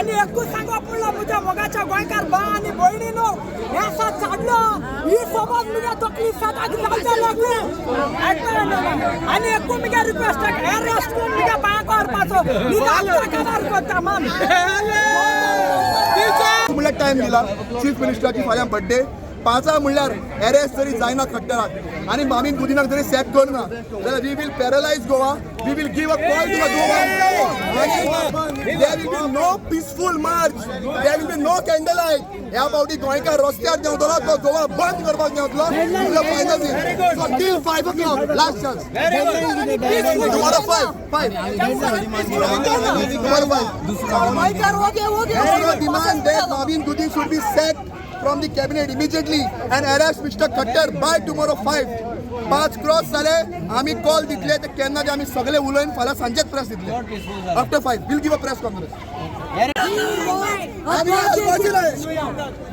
आनी एकूच सांगो पडलो म्हज्या मोगाच्या गोंयकार बा आनी भयणीनो, हे आसा चाडलो ही समज मुगे तकली सदांच जावच्या लागली. आनी एकू मुगे रिक्वेस्ट, अरेस्ट करून मुगे पांयाक व्हरपाचो काबार करता माम. म्हणल्यार टायम दिला चीफ मिनिस्टराची फाल्यां बड्डे 5 म्हणल्यार एरेस्ट जरी जायना खट्टराक आनी मामीन गुदिनाक जरी सॅक करना जाल्यार we will paralyse Goa. We will give a call to the Goa. There will be no peaceful march, there will be no candle light. ह्या फावटी गोंयकार रस्त्यार देंवतलो, तो गोवा बंद करपाक देंवतलो. Final, so till 5 o'clock, last chance. Tomorrow 5, 5, tomorrow 5. गोंयकार ओगे ओगे. Demand that Mauvin Godinho should be sacked from the cabinet immediately and arrest Mr. Khattar by tomorrow 5. 5 cross जाले आमी कॉल दितले ते केन्ना ते आमी सगळे उलोवन फाल्यां सांजेच प्रेस दितले. After 5 we'll give a press conference.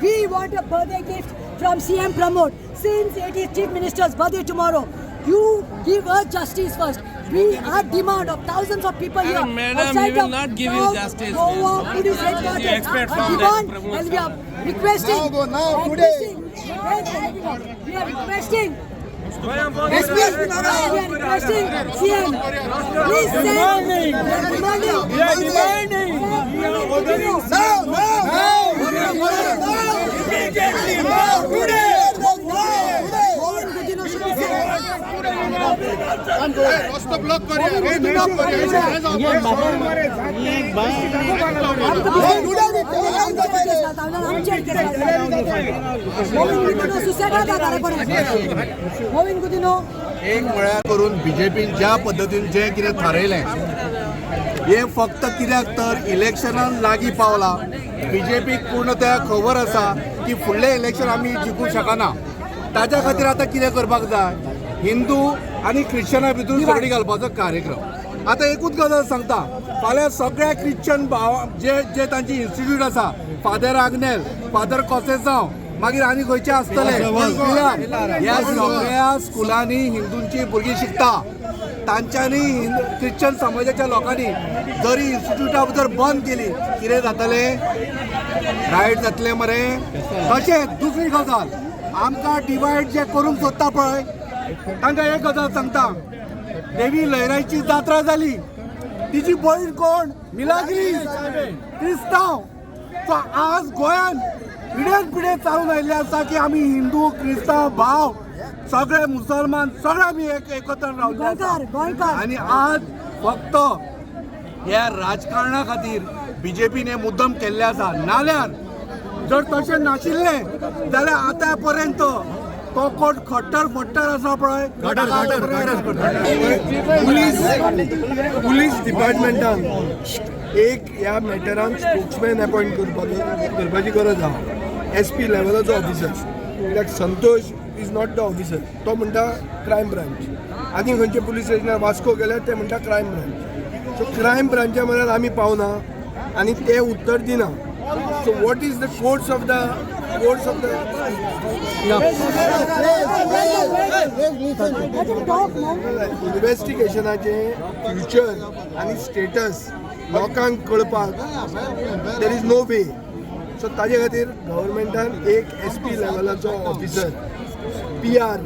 We want a birthday gift from CM Pramod. Since it is Chief Minister's birthday tomorrow, you give us justice first. We are demand of thousands of people here Madam, outside we will of not give you South justice, Goa ma'am. Police headquarters. You expect Our from that demand, Pramod and we are requesting. Now go, now, today. Wait, wait, we are requesting. We are requesting CM. Please send. We are demanding. We are demanding. Now, now, now, now, immediately, now, today, now, today. Godinho should be sacked. रस्तो block करूया. आमचेर केस घालता. मोविन गुदिनो सुसेगाद घरा कडेन. मोविन गुदिनो. एक म्हळ्यार करून बीजेपीन ज्या पद्दतीन जें कितें थारयलें हें फक्त कित्याक तर इलेक्शनान लागीं पावला. बीजेपीक पूर्णतया खबर आसा की फुडलें इलेक्शन आमी जिखूंक शकना. ताच्या खातीर आतां कितें करपाक जाय, हिंदू आनी ख्रिश्चना भितर झगडी घालपाचो कार्यक्रम. आतां एकूच गजाल सांगता, फाल्यां सगळ्या ख्रिश्चन भाव जे जे तांची इन्स्टिट्यूट आसा, फादर आग्नेल, फादर कॉसेसांव, मागीर आनी खंयचे आसतले, ह्या सगळ्या स्कुलांनी हिंदूंची भुरगीं शिकता. तांच्यांनी ख्रिश्चन समाजाच्या लोकांनी जरी इन्स्टिट्यूटां जर बंद केली, कितें जातलें? रायट जातलें मरे. तशेंच दुसरी गजाल, आमकां डिवायड जे करूंक सोदता पळय, तांकां एक गजाल सांगता. देवी लयराईची जात्रा जाली, तिची बहीण कोण? मिलाग्रीस, क्रिस्तांव. सो आज गोंयान पिढ्यान पिढे चालून आयिल्ले आसा की आमी हिंदू क्रिस्तांव भाव सगळे, मुसलमान सगळे आमी एक एकत्र रावले आसा. गोंयकार, गोंयकार. आणि आज फक्त ह्या राजकारणा खातीर बीजेपीन हे मुद्दम केल्ले आसा. नाल्यार जर तशें नाशिल्लें जाल्यार आतां पर्यंत तो कोण खट्टर फट्टर आसा पळय. पुलीस पुलीस डिपार्टमेंटान एक ह्या मॅटरान स्पोक्समॅन अपॉयंट करपाची गरज आहा, एस पी लेवलाचो ऑफिसर, कित्याक Santosh is not the officer. तो म्हणटा क्रायम ब्रांच. आनी खंयचे पुलीस स्टेशनार वास्को गेल्यार ते म्हणटा क्रायम ब्रांच. सो क्रायम ब्रांचा म्हळ्यार आमी पावना आनी ते उत्तर दिना. So what is the course of the Let him talk, no? इन्व्हेस्टिगेशनाचे फ्युचर आनी स्टेटस लोकांक कळपाक there is no way. So ताजे खातीर गव्हर्मेंटान एक एस पी लेवलाचो officer, PR,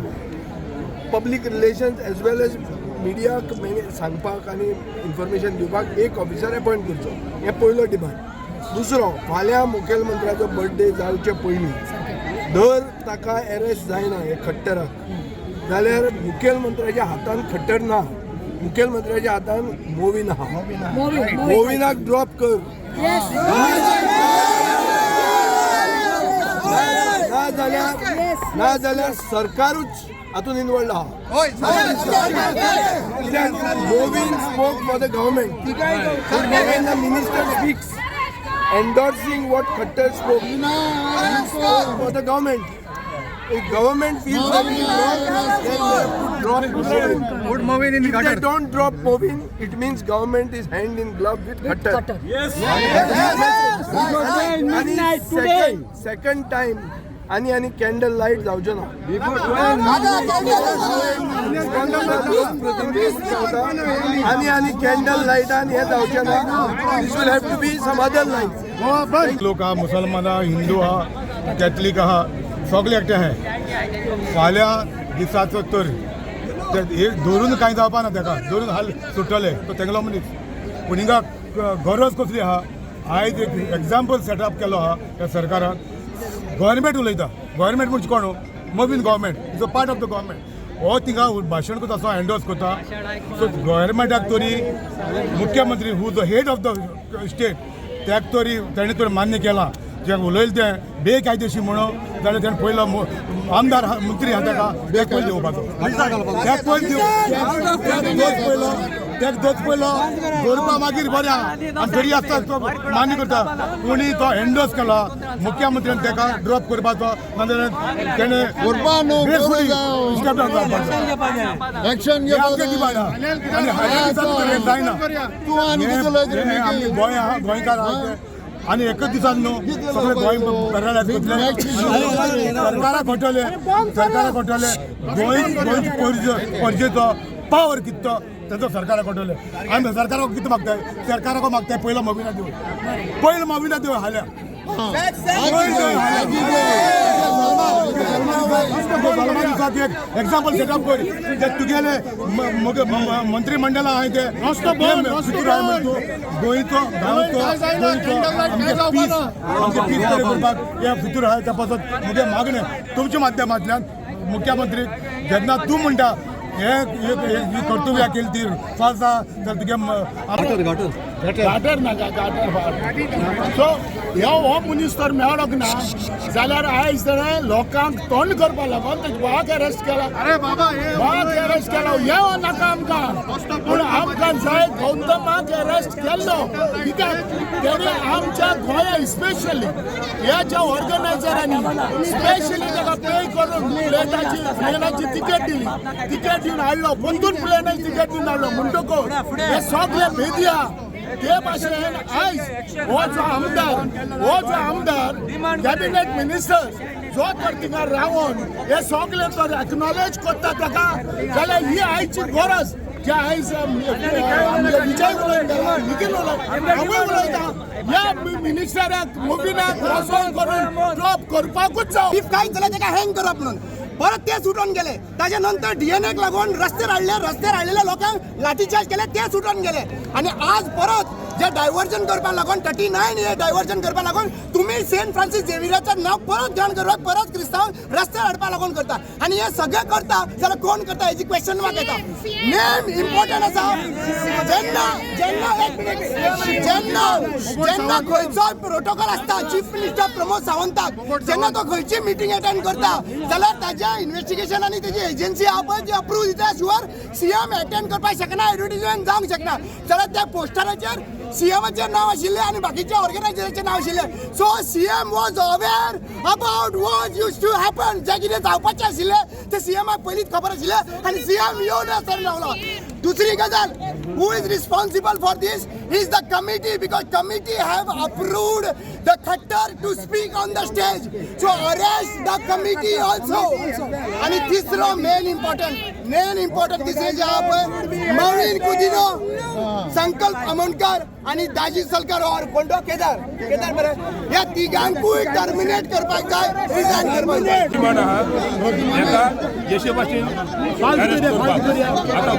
public relations as well as मिडियाक सांगपाक आनी इन्फॉर्मेशन दिवपाक एक ऑफिसर अपॉयंट करचो. हें पयलो डिमांड. दुसरो, फाल्यां मुखेलमंत्र्याचो बर्थडे जावचे पयलीं जर ताका एरेस्ट जायना हे खट्टराक जाल्यार मुखेलमंत्र्याच्या हातान खट्टर ना, मुखेलमंत्र्याच्या हातान मोविन आहा. Movin, Movin. मोविनाक ड्रॉप कर. ना जाल्यार ना जाल्यार सरकारूच हातून इनवॉल्ड आहा, कित्याक Mauvin spoke for the government. When the minister speaks endorsing what Khattar spoke, he spoke for the government. If government feels that it is wrong, then they have to drop Mauvin. Put Mauvin in If they don't drop Mauvin, it means government is hand in glove with Khattar. Khattar. आणि second time आणि आणि candle light जावचो ना. जाता आनी आनी candle लायटान हें जावचें ना. This will have to be some other light. लोक आहा, मुसलमान आहा, हिंदू आहा, कॅथलीक आहा, सगळे एकठांय आहाय. फाल्यां दिसाचो तर ते एक धरून कांय जावपा ना, तेका धरून हाल सुट्टले तो तेंगलो मनीस. पूण हिंगा गरज कसली आहा? आयज एक एग्जाम्पल सेटअप केलो आहा ह्या सरकारान. गव्हर्मेंट उलयता, गव्हर्मेंट म्हणजे कोण? Mauvin government is a part of the government. हो थिंगा भाशण करता असो एन्डोर्स करता. सो गव्हर्मेंटाक तरी मुख्यमंत्री who the head of the state त्याक तरी तेणें तरी मान्य केलां जें उलयलें तें बेकायदेशीर म्हणून जाल्यार तेणें पयलो आमदार आहा, मंत्री आहा ताका तेक पयलीं दिवपाचो, तेक पयलीं दिव, तेक दोश पयलो, तेक दोश पयलो दवरपा मागीर बरें आहा. आनी तरी आसता तो मान्य करता, कोणी तो एन्डोर्स केला मुख्यमंत्र्यान ताका ड्रॉप करपाचो, नाजाल्यार तेणें स्टेप जावपाचो. एक्शन हें आमचें डिमांड आहा आनी हाज्या दिसान तर हें जायना. हें आमचें गोंय आहा, गोंयकार आहा ते. आनी एकच दिसान न्हू सगळें गोंय पॅरालायज करतले, सरकाराक घोटले, सरकाराक घोटले. गोंय गोंयची परजेचो पावर कितें तो तेजो सरकाराक घोटले. आमी सरकाराक कितें मागताय? सरकाराक मागताय पयलो मोबिना दिवं, पयलो मोबिना दिवं हाल्या, पयलो दिवं हाल्या. दिसाक एक एग्जाम्पल सेटअप कर जे तुगेले मंत्रिमंडळां आहाय ते तूं गोंयचो गांवचो गोंयचो आमगे पीस, आमगे पीस कडेन करपाक हे फितूर आहाय. त्या पासत म्हगे मागणें तुमच्या माध्यमांतल्यान मुख्यमंत्री, जेन्ना तूं म्हणटा हे ही कर्तव्यां केली ती फाल्स आहा तर तुगे गाटर नाका गाटर फार. सो ह्यो हो मनीस तर मेळोंक ना जाल्यार आयज ताणें लोकांक तोंड करपा लागून तेजे भावाक अरेस्ट केला. अरे बाबा, भावाक अरेस्ट केला हें नाका आमकां, पूण आमकां जाय गौतमाक अरेस्ट केल्लो. कित्याक तेणें आमच्या गोंया स्पेशली ह्या ज्या ऑर्गनायझरांनी स्पेशली ताका पे करून प्लेनाची प्लेनाची तिकेट दिली, तिकेट दिवन हाडलो, परतून प्लेनाची तिकेट दिवन हाडलो. म्हणटकूच हे सगळे भेदया ते भाशेन आयज हो जो आमदार, हो जो आमदार कॅबिनेट मिनिस्टर जो तर थिंगा रावन हे सगळे तर एक्नॉलेज करता ताका जाल्यार ही आयची गरज जे आयज आमगे विजय उलयता, निखील उलयता, हांवूय उलयता, ह्या मिनिस्टराक मोबिनाक वचोन करून ड्रॉप करपाकूच जाव. If कांय जाल्यार ताका हँग करप म्हणून परत ते सुटून गेले. ताच्या नंतर डीएनएक लागून रस्त्यार हाडले, रस्त्यार हाडलेल्या लोकांक लाठीचार्ज केले, ते सुटून गेले. आनी आज परत जे डायवर्जन करपाक लागून 39 हे डायवर्जन करपाक लागून तुमी सेंट फ्रांसीस झेवियराचें नांव परत घाण करपाक परत क्रिस्तांव रस्त्यार हाडपाक लागून करता. आनी हे सगळें करता जाल्यार कोण करता हेजी क्वेश्चन मार्क येता. नेम इम्पॉर्टंट आसा. जेन्ना जेन्ना एक मिनिट, जेन्ना जेन्ना खंयचोय प्रोटोकॉल आसता चीफ मिनिस्टर प्रमोद सावंताक जेन्ना तो खंयची मिटींग अटेंड करता जाल्यार ताजें इन्वेस्टिगेशन आनी तेजी एजन्सी आहा पळय ती अप्रूव दिता शिवाय सीएम अटेंड करपाक शकना, एडवर्टीजमेंट जावंक शकना. जाल्यार त्या पोस्टराचेर सीएमाचें नांव आशिल्लें आनी बाकीच्या ऑर्गनायझराचें नांव आशिल्लें. So CM was aware about what use to happen. जें कितें जावपाचें आशिल्लें तें सीएमाक पयलींच खबर आशिल्लें आनी सीएम येवन आसतना रावलो. दुसरी गजाल, who is responsible for this is the committee, because committee have approved the Khattar to speak on the stage. So arrest the committee also. आणि तिसरो मेन इम्पॉर्टंट, मेन इम्पॉर्टंट तिसरें जें आहा पळय, मॉवीन कुदिनो, संकल्प आमोणकर आनी दाजी सलकर और कोण तो केदार, केदार बरें, ह्या तिगांकूय टर्मिनेट करपाक जाय, रिजायन करपाक जाय. डिमांड आहा ताका जशे भाशेन अरेस्ट करपाक. आतां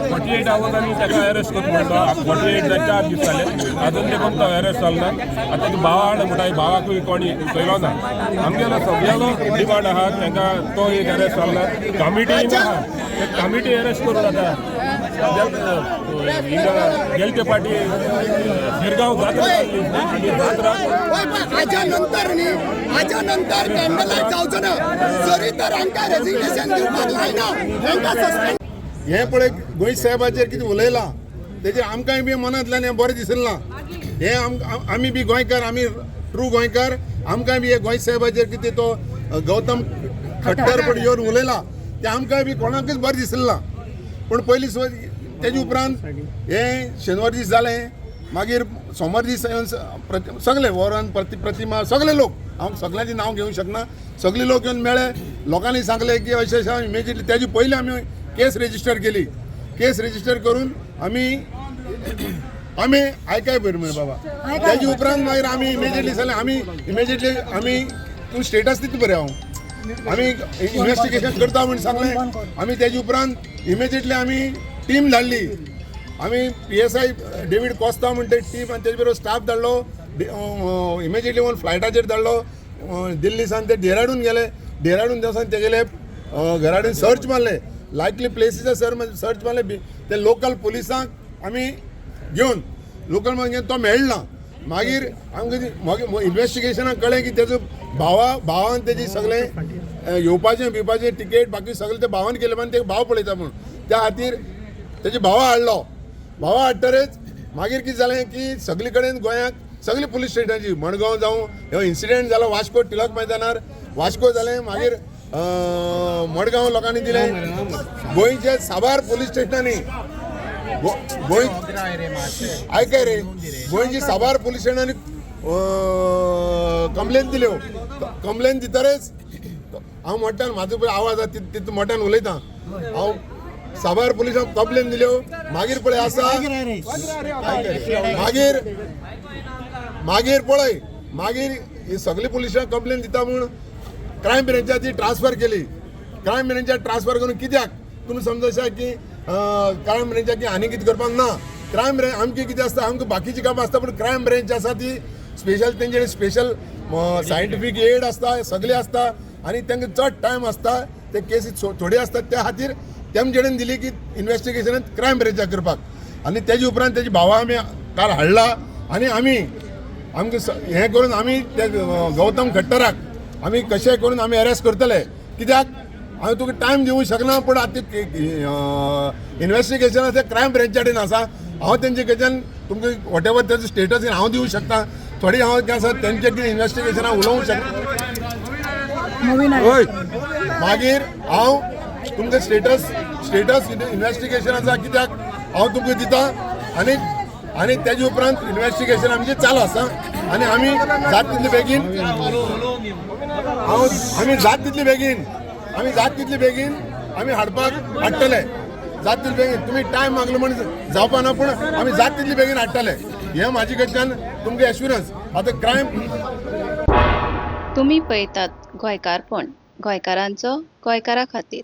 48 आवर्सांनी ताका अरेस्ट करता म्हणलो, 48 जाय 4 दीस जाले आजून देखून तो अरेस्ट जालो ना. आतां तो भावा हाड म्हणटा, भावाकूय कोणी चयलो ना. आमगेलो सगळ्यांलो डिमांड आहा तांकां तो एक अरेस्ट जालो ना. कमिटी आहा, ते कमिटी अरेस्ट करून आतां गेले ते पाटी गिरगांव जात्रा जाल्ली आनी जात्रा हय, पण हाज्या नंतर न्ही, हाज्या नंतर कॅन्डल लायट जावचो ना जरी तर हांकां रेजिग्नेशन दिवपाक लायना, हांकां सस्पेंड. हें पळय गोंय साहेबाचेर कितें उलयलां तेजेर आमकांय बी मनांतल्यान हें बरें दिसलें ना. हें आमी बी गोंयकार, आमी ट्रू गोंयकार, आमकांय बी हे गोंय साहेबाचेर कितें तो गौतम खट्टर पळय येवन उलयला तें आमकांय बी कोणाकूच बरें दिसलें ना. पूण पयलीं तेजे उपरांत हें शेनवार दीस जालें, मागीर सोमार दीस येवन सगळे वॉरन प्रतिमा सगळे लोक, हांव सगळ्यांचें नांव घेवंक शकना, सगळे लोक येवन मेळ्ळे. लोकांनी सांगलें की अशें अशें इमिजिएटली तेजे पयलीं आमी केस रेजिस्टर केली. केस रजिस्टर करून आमी आमी आयकाय पयर मरे बाबा. तेजे उपरांत मागीर आमी इमिजिएटली सांगलें, आमी इमिजिएटली आमी तूं स्टेटस दिता बरें, हांव आमी इन्वेस्टिगेशन करता म्हूण सांगलें. आमी तेजे उपरांत इमिजिएटली आमी टीम धाडली. आमी PSI David Costa म्हण ते टीम आनी तेजे बरोबर स्टाफ धाडलो. इमिजिएटली वन फ्लायटाचेर धाडलो. दिल्ली सावन ते डेहराडून गेले. डेहराडून सावन तेगेले घरा कडेन सर्च मारले, लायकली प्लेसीस सर सर्च मारले. ते लोकल पुलिसांक आमी घेवन लोकल मागीर तो मेळना. मागीर आमकां मागीर इन्वेस्टिगेशनाक कळ्ळें की तेजो भावान तेजी सगळें येवपाचें बिवपाचें टिकेट बाकी सगळें ते भावान केलें आनी ते भाव पळयता म्हूण त्या खातीर तेजे भावा हाडलो. भावा हाडटकच मागीर कितें जालें की सगळे कडेन गोंयांत सगळे पुलीस स्टेशनाची मडगांव जावं हो इन्सिडेंट जालो वास्को टिळक मैदानार वास्को जालें. मागीर मडगांव लोकांनी दिलें. गोंयच्या साबार पुलीस स्टेशनांनी गोंय आयकाय रे, गोंयची साबार पुलीस स्टेशनांनी कंप्लेन दिल्यो. कंप्लेन दितरेच हांव मोट्यान म्हाजो पळय आवाज आसा तितू मोट्यान उलयता हांव. साबार पुलिसांक कंप्लेन दिल्यो. मागीर पळय आसा मागीर मागीर पळय मागीर ही सगळी पुलिसांक कंप्लेन दिता म्हूण क्रायम ब्रांचाक ती ट्रान्सफर केली. क्रायम ब्रांचाक ट्रान्सफर करून कित्याक तुमी समजशा की क्रायम ब्रांचाक की आनी कितें करपाक ना. क्रायम ब्रांच आमची कितें आसता, आमकां बाकीची कामां आसता, पूण क्रायम ब्रांच आसा ती स्पेशल तेंचे स्पेशल सायंटिफीक एड आसता, सगळें आसता आनी तांकां चड टायम आसता. ते केसी थोडी आसतात, त्या खातीर तेमचे कडेन दिली की इन्वेस्टिगेशनात क्रायम ब्रांचाक करपाक. आनी तेजे उपरांत तेजे भावा आमी काल हाडला आनी आमी आमकां हें करून आमी ते गौतम खट्टराक आमी कशें करून आमी अरेस्ट करतले. कित्याक हांव तुका टायम दिवंक शकना, पूण आतां इन्वेस्टिगेशन आसा क्रायम ब्रांचा कडेन आसा. हांव तेंचे कडच्यान तुमकां what ever तेजो स्टेटस हांव दिवंक शकता. थोडी हांव कितें आसा तेंचे कितें इन्वेस्टिगेशनाक उलोवंक शकना. मागीर हांव तुमकां स्टेटस स्टेटस इन्वेस्टिगेशन आसा कित्याक हांव तुमकां दिता. आनी आनी तेजे उपरांत इन्वेस्टिगेशन आमचें चालू आसा आनी आमी जात तितले बेगीन हांव आमी जात तितले बेगीन आमी जात तितले बेगीन आमी हाडपाक हाडटले. जात तितले बेगीन तुमी टायम मागलो म्हण जावपा ना, पूण आमी जात तितले बेगीन हाडटले हें म्हाजे कडच्यान तुमकां एश्युरन्स. आतां क्रायम तुमी पळयतात गोंयकारपण, गोंयकारांचो गोंयकारा खातीर.